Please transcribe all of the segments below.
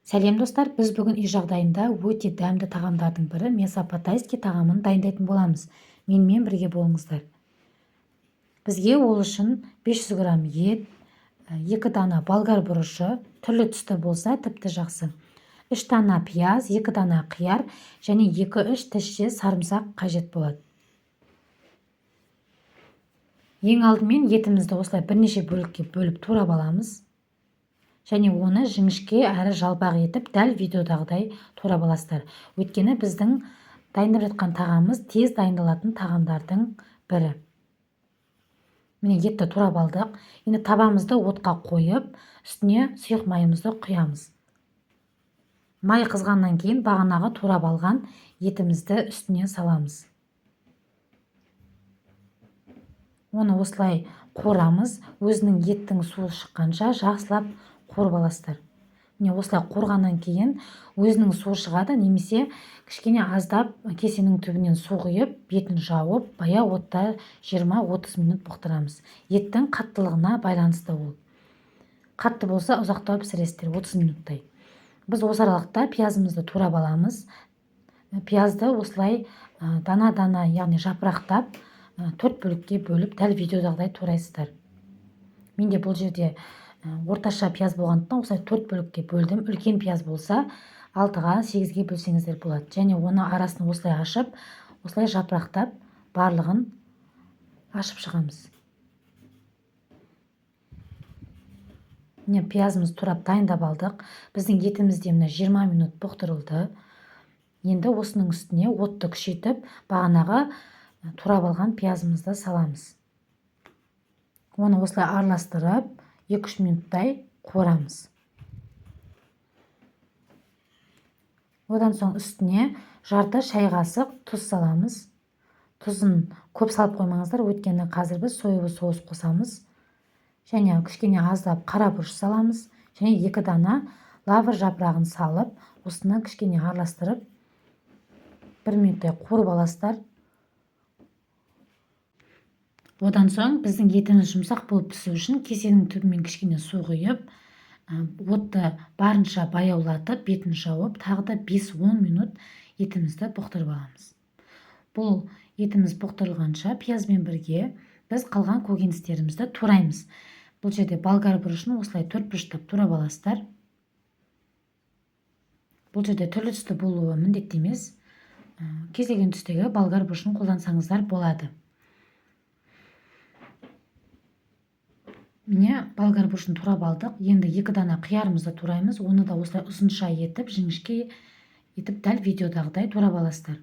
Сәлем, достар! Біз бүгін үй жағдайында өте дәмді тағамдардың бірі мясо по-тайски тағамын дайындайтын боламыз. Менімен бірге болыңыздар. Бізге ол үшін 500 грамм ет, 2 дана болгар бұрышы, түрлі түсті болса тіпті жақсы. 3 дана пияз, 2 дана қияр және 2-3 тісше сарымсақ қажет болады. Ең алдымен етімізді осылай бірнеше бөлікке бөліп турап аламыз. Және оны жіңішке әрі жалпақ етіп дәл видеодағыдай турап аласыздар. Өйткені біздің дайындап жатқан тағамымыз тез дайындалатын тағамдардың бірі. Міне, етті турап алдық. Енді табамызды отқа қойып, үстіне сұйық майымызды құямыз. Май қызғаннан кейін бағанағы турап алған етімізді үстіне саламыз. Оны осылай қуырамыз. Өзінің еттің суы шыққанша жақсылап қуырып аласыздар. Міне, осылай қуырғаннан кейін өзінің суы шығады, немесе кішкене аздап кесенің түбінен су құйып, бетін жауып, баяу отта 20-30 минут бұқтырамыз. Еттің қаттылығына байланысты ол. Қатты болса, ұзақтау пісіресіздер, 30 минуттай. Біз осы аралықта пиязымызды турап аламыз. Пиязды осылай дана-дана, яғни жапырақтап, 4 бөлікке бөліп, дәл видеодағыдай турайсыздар. Менде бұл жерде орташа пияз болғандықтан осылай 4 бөлікке бөлдім. Үлкен пияз болса, 6-ға, 8-ге бөлсеңіздер болады. Және оны арасын осылай ашып, осылай жапырақтап, барлығын ашып шығамыз. Міне, пиязымызды турап дайындап алдық. Біздің етіміз де мына 20 минут бұқтырылды. Енді осының үстіне отты күшейтіп, бағанағы турап алған пиязымызды саламыз. Оны осылай араластырып, 2-3 минуттай қуырамыз. Одан соң үстіне жарты шай қасық тұз саламыз. Тұзын көп салып қоймаңыздар, өйткені қазір біз соевый соус қосамыз. Және кішкене аздап қара бұрыш саламыз. Және 2 дана лавр жапырағын салып, осыны кішкене араластырып, 1 минуттай қуырып аласыздар. Одан соң біздің етіміз жұмсақ болып пісу үшін кесенің түбімен кішкене су құйып, отты барынша баяулатып, бетін жауып, тағы да 5-10 минут етімізді бұқтырып аламыз. Бұл етіміз бұқтырылғанша пиязбен бірге біз қалған көкөністерімізді тураймыз. Бұл жерде болгар бұрышын осылай төрт бұрыштап турап аласыздар. Бұл жерде түрлі түсті болуы міндетті емес. Кез келген түстегі болгар бұрышын қолдансаңыздар болады. Міне, болгар бұрышын турап алдық. Енді 2 дана қиярымызды тураймыз. Оны да осылай ұзынша етіп, жіңішке етіп дәл видеодағыдай турап аласыздар.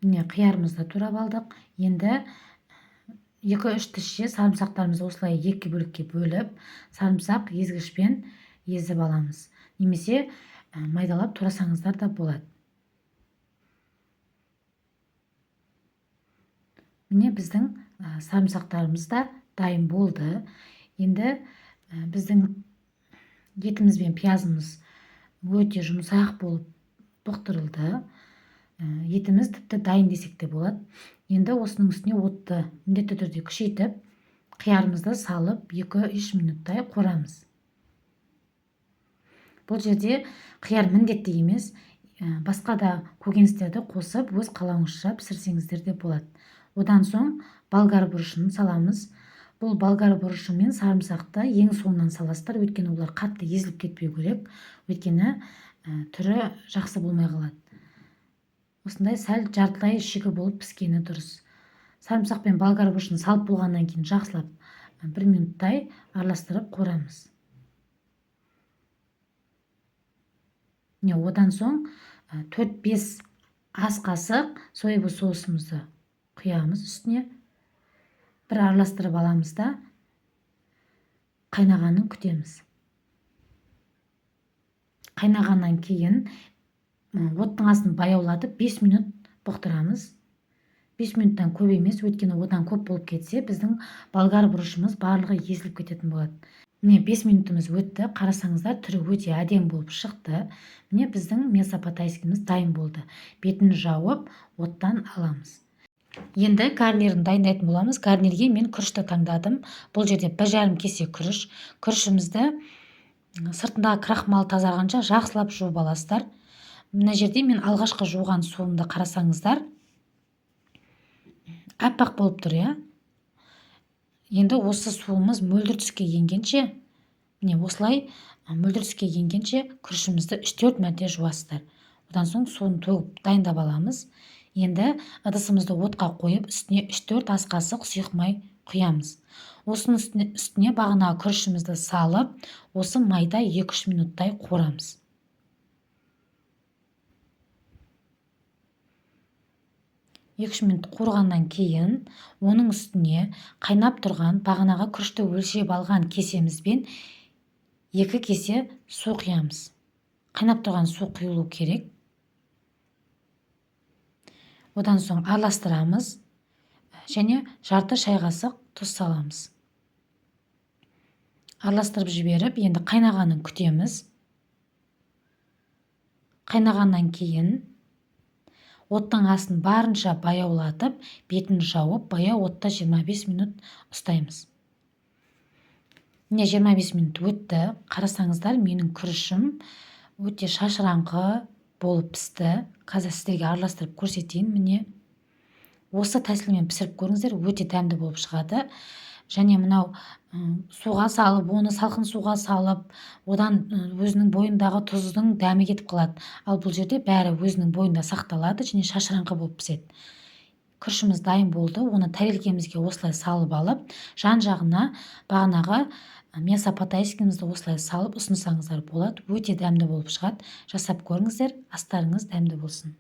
Міне, қиярымызды турап алдық. Енді 2-3 тісше сарымсақтарымызды осылай екі бөлікке бөліп, сарымсақ езгішпен езіп аламыз. Немесе майдалап турасаңыздар да болады. Міне, біздің сарымсақтарымыз да дайын болды. Енді біздің етіміз бен пиязымыз өте жұмсақ болып бұқтырылды. Етіміз тіпті дайын десек те болады. Енді осының үстіне отты міндетті түрде күшейтіп, қиярымызды салып 2-3 минуттай қуырамыз. Бұл жерде қияр міндетті емес, басқа да көкөністерді қосып, өз қалауыңызша пісірсеңіздер де болады. Одан соң болгар бұрышын саламыз. Бұл болгар бұрышы мен сарымсақты ең соңынан саласыздар, өйткені олар қатты езіліп кетпеу керек, өйткені түрі жақсы болмай қалады. Осындай сәл жартылай шикі болып піскені дұрыс. Сарымсақ пен болгар бұрышын салып болғаннан кейін жақсылап 1 минуттай араластырып қуырамыз. Міне, одан соң 4-5 ас қасық соевый соусымызды құямыз үстіне. Бір араластырып аламыз да, қайнағанын күтеміз. Қайнағаннан кейін оттың астын баяулатып 5 минут бұқтырамыз. 5 минуттан көп емес, өйткені одан көп болып кетсе, біздің болгар бұрышымыз барлығы езіліп кететін болады. Міне, 5 минутымыз өтті. Қарасаңыздар, түрі өте әдемі болып шықты. Міне, біздің мясо по-тайскіміз дайын болды. Бетін жауып, оттан аламыз. Енді гарнирін дайындайтын боламыз. Гарнирге мен күрішті таңдадым. Бұл жерде 1,5 кесе күріш. Күрішімізді сыртындағы крахмал тазарғанша жақсылап жуып аласыздар. Мына жерде мен алғашқы жуған суымды қарасаңыздар, аппақ болып тұр, иә. Енді осы суымыз мөлдір түске енгенше, міне осылай мөлдір түске енгенше күрішімізді 3-4 мәрте жуасыздар. Одан соң суын төгіп дайындап аламыз. Енді ыдысымызды отқа қойып, үстіне 3-4 ас қасық сұйық май құямыз. Осының үстіне бағанағы күрішімізді салып, осы майда 2-3 минуттай қуырамыз. 2-3 минут қуырғаннан кейін оның үстіне қайнап тұрған бағанағы күрішті өлшеп алған кесемізбен 2 кесе су құямыз. Қайнап тұрған су құйылу керек. Одан соң араластырамыз және жарты шай қасық тұз саламыз. Араластырып жіберіп, енді қайнағанын күтеміз. Қайнағаннан кейін оттың астын барынша баяулатып, бетін жауып, баяу отта 25 минут ұстаймыз. Міне 25 минут өтті. Қарасаңыздар, менің күрішім өте шашыраңқы болып пісті. Қазір сіздерге араластырып көрсетейін. Міне осы тәсілмен пісіріп көріңіздер, өте дәмді болып шығады. Және мынау суға салып, оны салқын суға салып, одан өзінің бойындағы тұздың дәмі кетіп қалады. Ал бұл жерде бәрі өзінің бойында сақталады және шашыраңқы болып піседі. Күрішіміз дайын болды. Оны тәрелкемізге осылай салып алып, жан-жағына бағанағы мясо по-тайскімізді осылай салып ұсынсаңыздар болады. Өте дәмді болып шығады. Жасап көріңіздер, астарыңыз дәмді болсын.